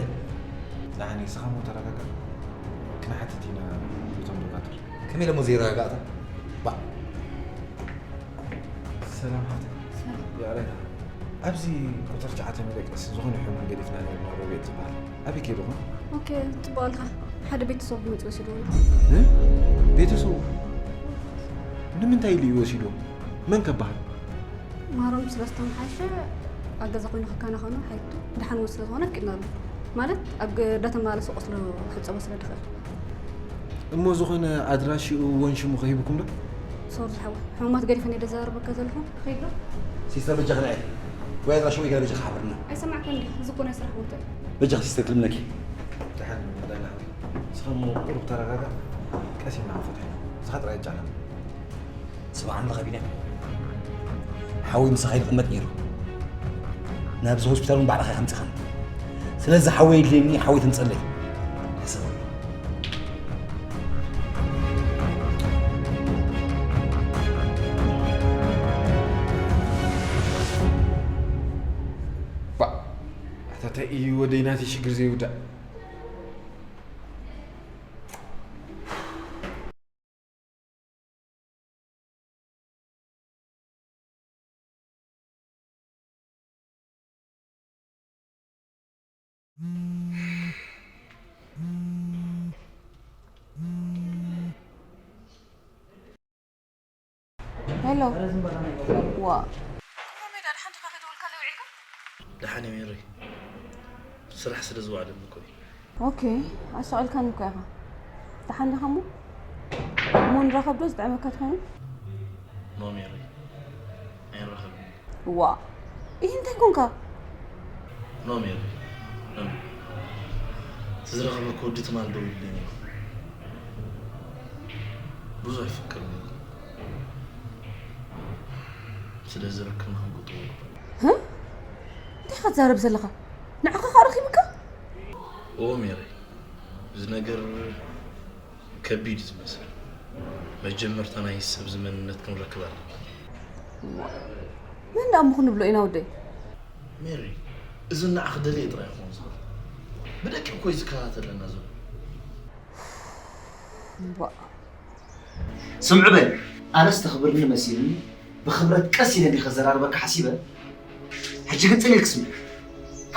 ደሓን እየ፣ ንስኻ እሞ ተረጋጋእ። ክንሓትት ኢና እቶም ዶካትር። ከመይ ኢለ እሞ ዘይረጋጋእታ? ባ። ሰላም ሓፍተይ። ሰላም። ይቕሬታ። ኣብዚ ቁጽሪ ትሽዓተ መደቀሲ ዝኾነ ሕሙም ገዲፍና ነይርና፣ ሮቤል ዝበሃል። ኣበይ ከይዱ ኾን? ኦኬ፣ ጽቡቕ ኣልካ። ሓደ ቤተሰቡ መጺኡ ወሲድዎ እዩ። እ? ቤተሰቡ? ንምንታይ ኢሉ እዩ ወሲድዎ? መን ከበሃል? ማሮም ስለ ዝተመሓየሸ ኣብ ገዛ ኮይኑ ክከናኸኖ ሓይቱ ደሓን እውን ስለ ዝኾነ ኣፍቂድናሉ። ማለት ኣብ ገ-፣ እንዳተመላለሰ ቁስሉ ክሕጸቦ ስለ ዝኽእል። እሞ ዝኾነ ኣድራሽኡ ወን ሽሙ ከ ሂብኩም ዶ? ሶሪ ዝሓወይ፣ ሕሙማት ገዲፈ እየ ዘራርበካ ዘለኹ። ትኸይድ ዶ? ሲስተር በጃኺ ንዒ። ወይ ኣድራሽኡ ወይ ገለ በጃኺ ሓብርና። ኣይሰማዕካን ዲኻ? እዚ እኮ ናይ ስራሕ ቦታ እዩ። በጃኺ ሲስተር ክልምነኪ። ደሓን እንዳና። ንስኻ እሞ ቁሩብ ተረጋጋእ። ቀስ ኢልና ክንፈትሖ ኢና። ንስኻ ጥራይ ኣጫና። ስማዕ ኣምላኽ ቢንያም፣ ሓወይ ምሳኻ ይቕመጥ ነይሩ። ናብዚ ሆስፒታል እውን ባዕልኻ ኢኻ ኣምጺኻኒ። ስለዚ ሓወይ የድልየኒ፣ ሓወይ ተምጸለይ። ሕሰበሉ። ባእ፣ ኣታ እንታይ እዩ ወደይ ናተይ ሽግር ዘይውዳእ? ሄሎ። ዋ። ሜዳ፣ ደሓን ዲኻ? ከይደወልካለይ ውዒልካ? ደሓን እየ ሜሪ። ስራሕ ስለ ዝወዓለኒ እኮ እዩ። ኦኬ፣ ኣሻቒልካኒ እኮ ኢኻ። ደሓን ዲኻ እሞ? እሞ ንራኸብ ዶ ዝጥዕመካ ተኾይኑ? ኖ ሜሪ፣ ኣይንራኸብን። ዋ፣ ይህ እንታይ ኮንካ? ኖ ሜሪ፣ ኖ ሜሪ። እቲ ዝረኸበ ወዲ ትማል ደዊሉለይ ነይሩ። ብዙሕ ይፍቅር ነይሩ። ስለዚ ርክብና ክንቅጥዎ ይግባእ። ህ እንታይ ክትዛረብ ዘለኻ ንዓኻ ከኣ ረኺብካ ኦ ሜሪ፣ እዚ ነገር ከቢድ እዩ ዝመስል። መጀመርታ ናይ ሰብ ዝመንነት ክንረክብ ኣለና። መን ደኣ እሞ ክንብሎ ኢና ወደይ ሜሪ፣ እዚ ንዓኺ ደልየ ጥራይ ክኾን ዝኽእል። ብደቂቕ እኮ እዩ ዝከታተለና ዘሎ። እምቧእ ስምዒ በል፣ ኣነስ ተኽብርኒ መሲሉኒ ብኽብረት ቀስ ኢለ እንዲኸ ዘራርበካ ሓሲበ። ሕጂ ግን ጽን ኢልክ ስምዒ።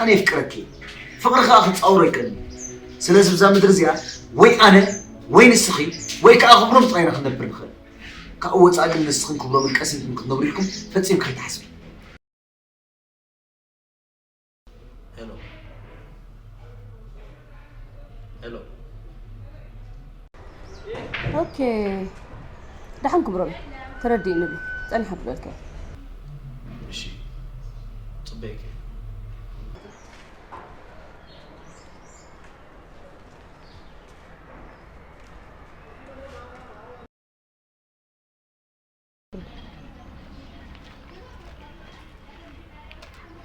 ኣነ የፍቅረኪ እየ። ፍቕሪ ኸኣ ክጻወሮ ኣይክእልን እየ። ስለዚ ብዛ ምድሪ እዚኣ ወይ ኣነ ወይ ንስኺ ወይ ከኣ ክብሮም ጥራይ ኢና ክንነብር ንኽእል። ካብኡ ወጻኢ ግን ንስኽን ክብሮምን ቀስ ኢልኩም ክትነብሩ ኢልኩም ፈጺምኪ ከይትሓስቢ። ሄሎ ሄሎ ኦኬ ደሓን ክብሮም ተረዲእኒ ኣሎ ጸኒሓ ክብለልካ እየ እሺ ጽበይከ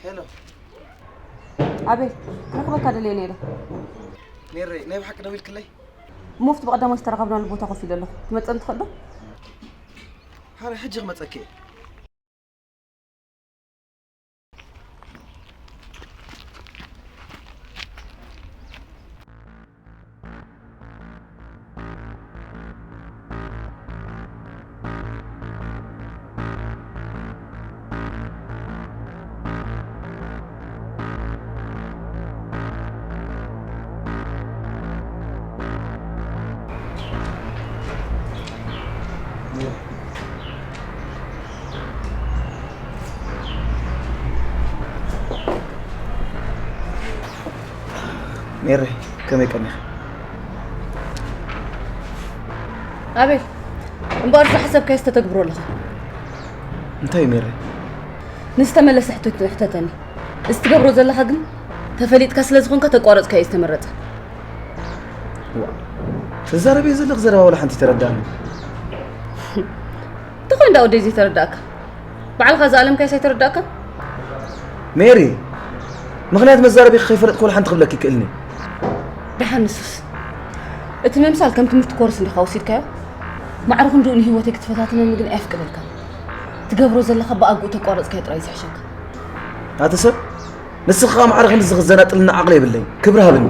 ሄሎ ኣቤል ክረኽበካ ደልየ ነይረ ሜረይ ናይ ብሓቂ ደዊልክለይ እሞ ኣብቲ ብቐዳማይ ዝተራኸብናሉ ቦታ ኮፍ ኢለ ኣለኹ ትመፀኒ ትኽእል ዶ ሃረ ሕጂ ክመፀኪ እየ ሜሬ ከመይ ቀኒኺ? ኣቤል እምበኣር ዝሓሰብካዮስ ተተግብሮ ኣለኻ። እንታይ እዩ ሜሬ? ንዝተመለሰ ሕቶት ሕተተኒ። እዚ ትገብሮ ዘለኻ ግን ተፈሊጥካ ስለ ዝኾንካ ተቋረጽካዮ እዩ ዝተመረጸ። ትዛረብዮ ዘለኺ ዘረባ ዋላ ሓንቲ ተረዳእኒ። እንታይ ኮይኑ ደኣ ወደይ ዘይተረዳእካ? ባዕልኻ ዝኣለምካዮስ ኣይተረዳእካን? ሜሪ፣ ምኽንያት መዛረቢኺ ከይፈለጥኩ ዋላ ሓንቲ ክብለኪ ይክእልኒ። ደሓን ንሱስ እቲ ምምሳል ከም ትምህርቲ ኮርስ እንዲኻ ወሲድካዮ፣ ማዕረ ክንድኡ ንህይወተይ ክትፈታትነኒ ግን ኣየፍቅደልካን። ትገብሮ ዘለኻ ብኣግኡ ተቋረጽካዮ ጥራይ እዩ ዝሕሸካ። ኣቲ ሰብ፣ ንስኺ ከኣ ማዕረ ክንድዚ ክትዘናጥልኒ ዓቕሊ የብለይን። ክብሪ ሃብኒ።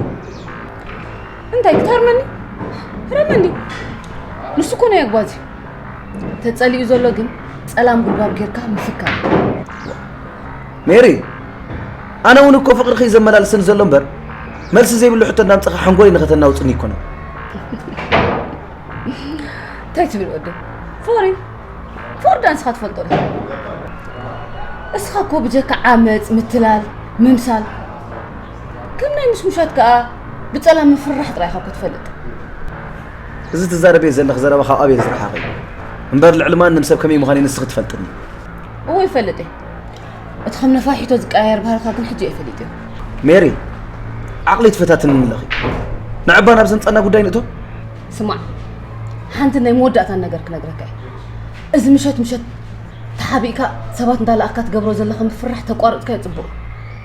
እንታይ ክትሃርመኒ? ህረመኒ። ንሱ እኮ ናይ ኣግባዝ እዩ። ተጸሊኡ ዘሎ ግን ጸላም ጉልባብ ጌርካ ምፍካር። ሜሪ፣ ኣነ እውን እኮ ፍቕርኺ እዩ ዘመላልሰኒ ዘሎ እምበር፣ መልሲ ዘይብሉ ሕቶ እናምጻኻ ሓንጎለይ ንኸተናውጽኒ ኣይኮነን። እንታይ ትብል ወደይ? ፍቕሪ ፍቕሪ ዳ ንስኻ ትፈልጦ ዶ? እስኻ እኮ ብጀካ ዓመጽ፣ ምትላል፣ ምምሳል ከም ናይ ምሽሙሻት ከኣ ብጸላም ምፍርራሕ ጥራይ ኢኻ እኮ ትፈልጥ። እዚ ትዛረብዮ ዘለኺ ዘረባ ካብ ኣቤል ዝረሓቐ እዩ። እምበር ልዕሊ ማንም ሰብ ከመይ ምዃነይ ንስኺ ትፈልጥኒ። እወ ይፈልጥ እየ። እቲ ከም ነፋሒቶ ዝቀያየር ባህርኻ ግን ሕጂ እየ ፈሊጠዮ። ሜሪ፣ ዓቕሊ ትፈታትንኒ ኣለኺ። ንዕባ ናብ ዘምጻና ጉዳይ ንእቶ። ስማዕ፣ ሓንቲ ናይ መወዳእታን ነገር ክነግረካ እየ። እዚ ምሸት ምሸት ተሓቢእካ ሰባት እንዳለኣኽካ ትገብሮ ዘለኻ ምፍርራሕ ተቋርጽካዮ ጽቡቕ።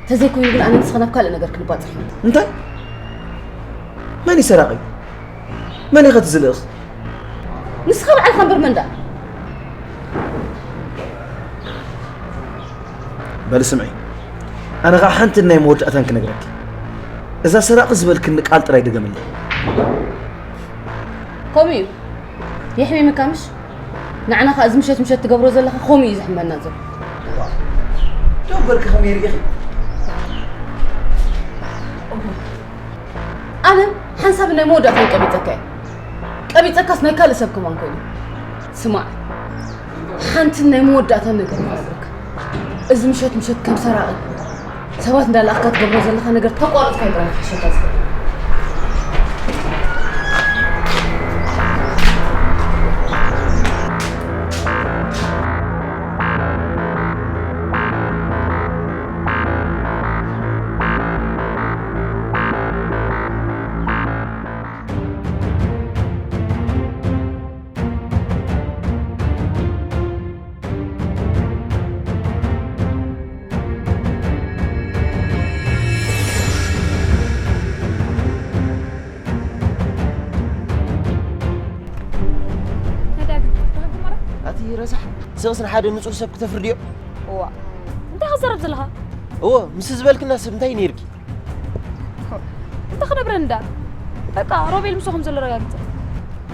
ተዘይኮይኑ ግን ኣነ ንስኻ ናብ ካልእ ነገር ክንባጽሕ ኢና። እንታይ? መን እዩ ሰራቒ? መን ኢኸ እቲ ዝልእኽ? ንስኻ ባዕልኻ እምበር መን ደኣ? በሊ ስምዒ፣ ኣነ ኸዓ ሓንትን ናይ መወዳእታን ክነግረኪ። እዛ ሰራቒ ዝበልክኒ ቃል ጥራይ ድገምለይ። ከምኡ እዩ የሕሚምካ ምሽ? ንዓና ኸዓ እዚ ምሸት ምሸት ትገብሮ ዘለኻ ከምኡ እዩ ዘሕመና ዘሎ። ደው በልኪ ከመይ ርኢኺ? ኣነ ሓንሳብ ናይ መወዳእታን ቀቢጸካ እየ። ቀቢጸካስ ናይ ካልእ ሰብ ከማን ኮይኑ። ስማዕ፣ ሓንትን ናይ መወዳእታን ነገር ክነግረካ። እዚ ምሸት ምሸት ከም ሰራቒ ሰባት እንዳለኣኽካ ትገብሮ ዘለኻ ነገር ተቋርጽካ እዩ ጥራይ ክሕሸካ ዝኽእል። ስቕስ ንሓደ ንጹር ሰብ ክተፍርድዮ? እዋ፣ እንታይ ክትዛረብ ዘለኻ? እዎ፣ ምስ ዝበልክና ሰብ እንታይ ነይርኪ? እንታይ ክነብረን እንዳ? በቃ፣ ሮቤል ምስኡ ከም ዘሎ ረጋግጸ።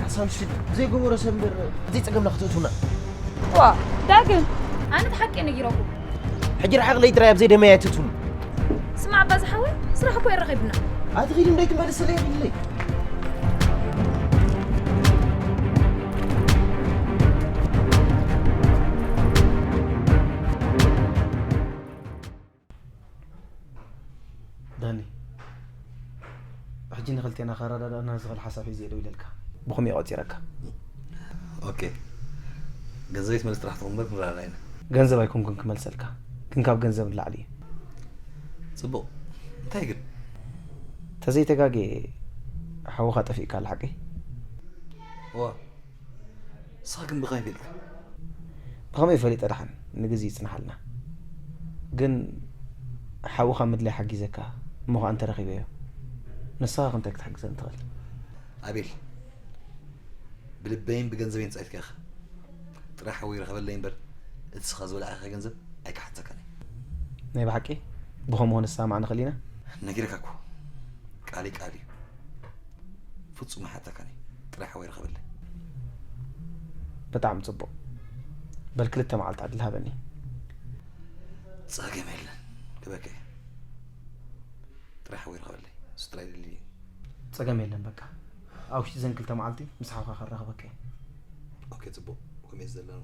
ሓሳብ ሽድ ዘይገበሮ ሰብ እምበር፣ ዘይጸገምና ክተእትውና። እዋ፣ ዳግም፣ ኣነ እቲ ሓቂ ነጊረኩም። ሕጂ ርሓቕለይ ጥራይ ኣብ ዘይደመያ ኣይትእትውኒ። ስማዕ፣ ኣባ ዝሓወይ፣ ስራሕ እኮ የራኺብና። ኣቲ ኺዲ እንዳይ ክመልስለይ የብለይ። ዳኒ፣ ሕጂ ንኽልቴና ከረዳዳእና ዝኽእል ሓሳብ ሒዘ እየ ደው ኢለልካ። ብኹም እየ ቆጺረካ። ኦኬ። ገንዘበይ ትመልስ ጥራሕ ትኹን እምበር ክንረዳዳእ ኢና። ገንዘብ ኣይኮንኩን ክመልሰልካ፣ ግን ካብ ገንዘብ ንላዕሊ እዩ። ጽቡቕ። እንታይ ግን? ተዘይተጋግየ ሓውኻ ጠፊእካ ኣሎ ሓቀይ? እዋ። ንስኻ ግን ብኸመይ ፈልጥካ? ብኸመይ ፈሊጠ ደሓን? ንግዜ ይጽንሓልና። ግን ሓውኻ ምድላይ ሓጊዘካ፣ እሞ ኸኣ እንተረኺበዮ፣ ንስኻ ከ እንታይ ክትሕግዘኒ ትኽእል? ኣቤል፣ ብልበይን ብገንዘበይን ጸይፍካ ኢኻ። ጥራይ ሓወይ ርኸበለይ እምበር፣ እቲ ንስኻ ዝበላዕካዮ ገንዘብ ኣይክሓትተካን እየ። ናይ ብሓቂ? ብኸምኡ ንሰማማዕ ንኽእል ኢና? ነጊረካ እኮ። ቃለይ ቃል እዩ። ፍጹም ኣይሓተካን እየ። ጥራይ ሓወይ ርኸበለይ። ብጣዕሚ ጽቡቕ። በል ክልተ መዓልቲ ዕድል ሃበኒ። ጸገም የለን። ክበካ እየ። ጥራይ ሓወይ ርኸበለይ። እሱ ጥራይ ደልየ። ጸገም የለን በቃ። ኣብ ውሽጢ ዘን ክልተ መዓልቲ ምስ ሓውካ ከራኽበካ እየ። ኦኬ፣ ጽቡቕ። ከምኡ እዩ ዘለና።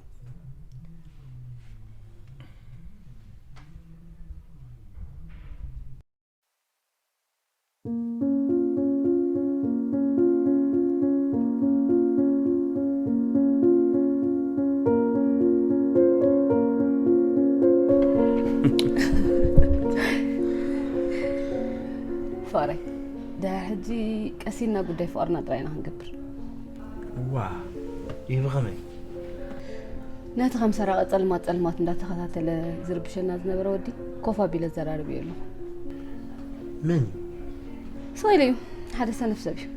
ፍቕረይ፣ ድሕሪ ሕጂ ቀስ ኢልና ጉዳይ ፍቕርና ጥራይ ኢና ክንገብር። ዋ፣ ይህ ብኸመይ? ነቲ ከም ሰራቒ ጸልማት ጸልማት እንዳተኸታተለ ዝርብሸና ዝነበረ ወዲ ኮፍ ኣቢለ ዘራርብዮ ኣለኹ። መን እዩ? ስቕ ኢሉ እዩ። ሓደ ሰነፍ ሰብ እዩ።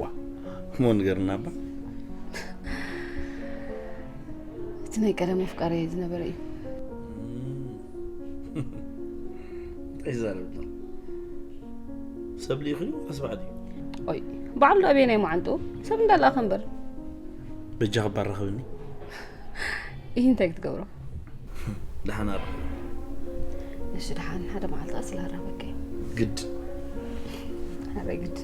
ዋ፣ እሞ ንገርና እባ። እቲ ናይ ቀደም ኣፍቃሪ ዝነበረ እዩ። እንታይ ይዛረብ ኣሎ? ሰብ ልኢኹ እዩ ወላስ ባዕሉ እዩ? ኦይ፣ ባዕሉ ዶ ኣበየናይ መዓንጥኡ ሰብ እንዳለኣኸ እምበር። በጃ ክባር ረኸብኒ። ይህ እንታይ ክትገብሮ? ደሓን ኣረኸብ። እሺ፣ ደሓን ሓደ መዓልቲ ስለ ኣራኸበከ። ግድ። ኣረ ግድ።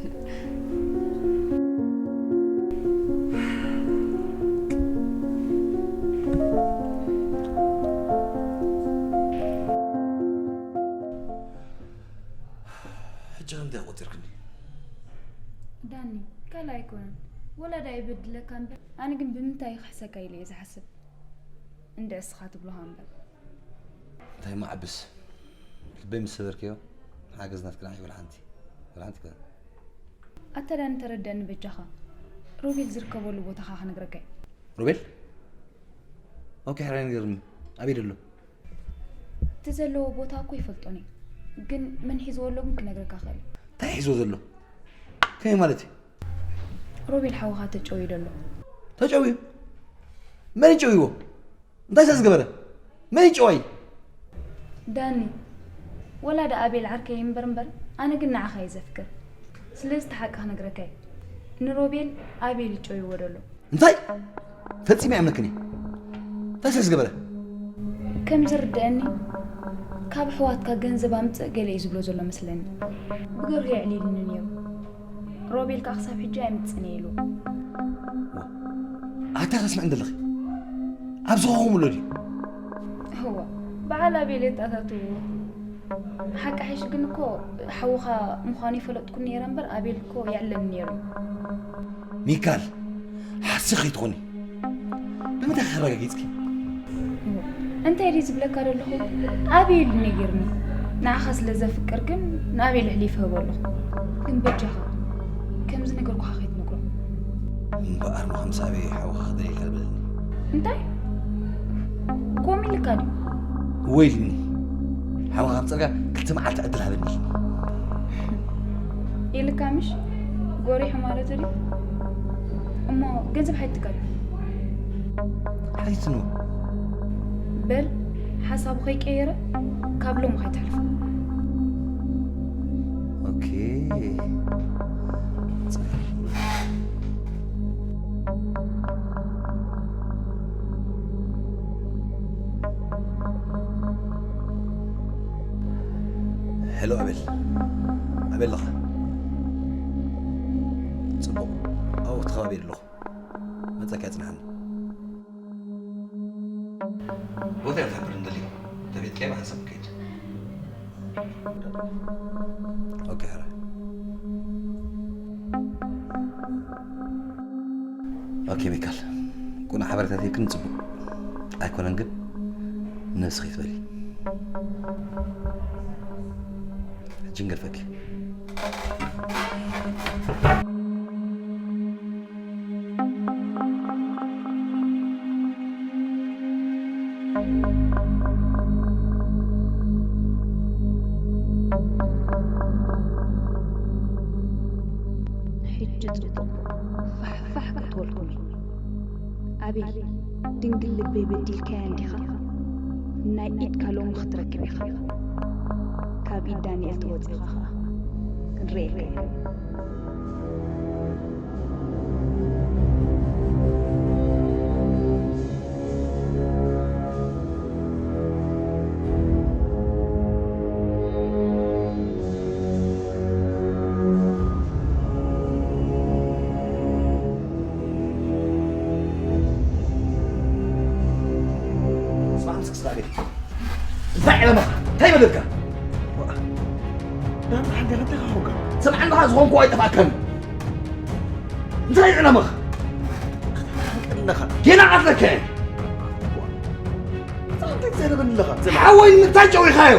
ሕጂ እንታይ ቆጺርክኒ? ዳኒ፣ ካልእ ኣይኮነን። ወላ ዳ ይበድለካ እምበር፣ ኣነ ግን ብምንታይ ይኽሕሰካ ኢለ እየ ዝሓስብ። እንድዒ እስኻ ትብሎኻ እምበር። እንታይ እሞ ዓብስ፣ ልበይ ምስ ሰበርክዮ፣ ሓገዝ ናትካ ንዓይ ወላ ሓንቲ፣ ወላ ሓንቲ ኣይኮነን። ኣታ ዳኒ ተረደኣኒ በጃኻ። ሮቤል ዝርከበሉ ቦታኻ ክነግረካ እየ። ሮቤል? ኦኬ፣ ሕራይ ንገርኒ። ኣበይ ደሎ? እቲ ዘለዎ ቦታ እኮ ይፈልጦን እየ። ግን መን ሒዝዎ ኣሎ ግን ክነግረካ እኽእል እየ። እንታይ ሒዝዎ ዘሎ? ከመይ ማለት እዩ? ሮቤል ሓውኻ ተጨውዩ ደሎ። ተጨውዩ? መን እዩ ጨውይዎ? እንታይ ስለ ዝገበረ? መን እዩ ጨዋይ? ዳኒ፣ ወላ ዳ ኣቤል ዓርከይ እምበር እምበር፣ ኣነ ግን ንዓኻ እየ ዘፍቅር። ስለዚ እቲ ሓቂ ክነግረካ እየ። ንሮቤል ኣቤል እዩ ጨውይዎ ደሎ። እንታይ? ፈጺመ ኣይኣምነክን እየ። እንታይ ስለ ዝገበረ? ከም ዝርድኣኒ፣ ካብ ኣሕዋትካ ገንዘብ ኣምጽእ ገለ እዩ ዝብሎ ዘሎ መስለኒ። ብገርሁ የዕሊሉኒ ነይሩ። ሮቤል ከኣ ክሳብ ሕጂ ኣይምጽእን እየ ኢሉ። ኣታ ተስምዕ እንደለኺ? ኣብ ዝኾኹምሎ ድዩ? እዋ፣ በዓል ኣቤል የጣታትዎ። ሓቂ ሓይሽ ግን እኮ ሓውኻ ምዃኑ ይፈለጥኩ ነይረ እምበር፣ ኣቤል እኮ የዕለኒ ነይሩ። ሚካል፣ ሓሲ ከይትኾኒ። ብምንታይ ከረጋጊጽኪ? እንታይ ድዩ ዝብለካ ዘለኹ? ኣቤል ነጊርኒ። ንዓኻ ስለ ዘፍቅር ግን ንኣቤል ኣሕሊፈ ህቦ ኣለኹ። ግን በጃኻ፣ ከምዚ ነገርኩኻ ከይትነግሮ። እምበኣር፣ ሞ ከም ሳቤ ሓውኻ ክደልየልካ ዝበለኒ። እንታይ? ከምኡ ኢልካ ድዩ? እወ ኢልኒ። ሓውኻ ካብ ጸርጋ ክልተ መዓልቲ ዕድል ሃበኒ ኢልኒ። ኢልካ ምሽ? ጎሪሑ ማለቱ ድዩ? እሞ ገንዘብ ሓይትካ ድዩ? ሓይትኑ። በል፣ ሓሳቡ ከይቀየረ ካብ ሎሚ ከይተሕልፎ። ኦኬ። ሄሎ ኣቤል፣ ኣቤል ኣለኻ? ጽቡቕ፣ ኣብኡ እቲ ከባቢ ኣለኹ። መጸካ ጽንሓኒ። ቦታ እያ ትሕብር እንደልዩ። ተቤትካዮ ብሓንሳብ ከይድ። ኦኬ፣ ሕራይ። ኦኬ ሚካል፣ ቁኑዕ ሓበሬታት ሂብክኒ ጽቡቕ ኣይኮነን፣ ግን ነብስኺ ትበሊ። ሕጂ ንገድፈኪ። ሕጂ ጽቡቕ ፋሕፋሕ ክትበልኩም እዩ። ኣቤል፣ ድንግል ልበይ በዲልካያ እንዲኻ? ናይ ኢድካ ሎሚ ክትረክብ ኢኻ። ካብ ኢድ ዳንኤል ተወጺኻ ኸኣ ክንርእየካ ኢና። ስማዕ፣ ምስክስ ዳቤት። እንታይ ዕላማኻ? እንታይ በደልካ? ዳን ሓንተ ከንተ ኻኹካ? ስምዓኒ፣ ኻብ ዝኾንኩ ኣይጠፍኣካን። እንታይ ዕላማኻ? ኣለኻ። ጌና ቀትለካ እየ። እንታይ ትዛረበኒ ኣለኻ? ሓወይ ንምንታይ ጨዊኻዮ?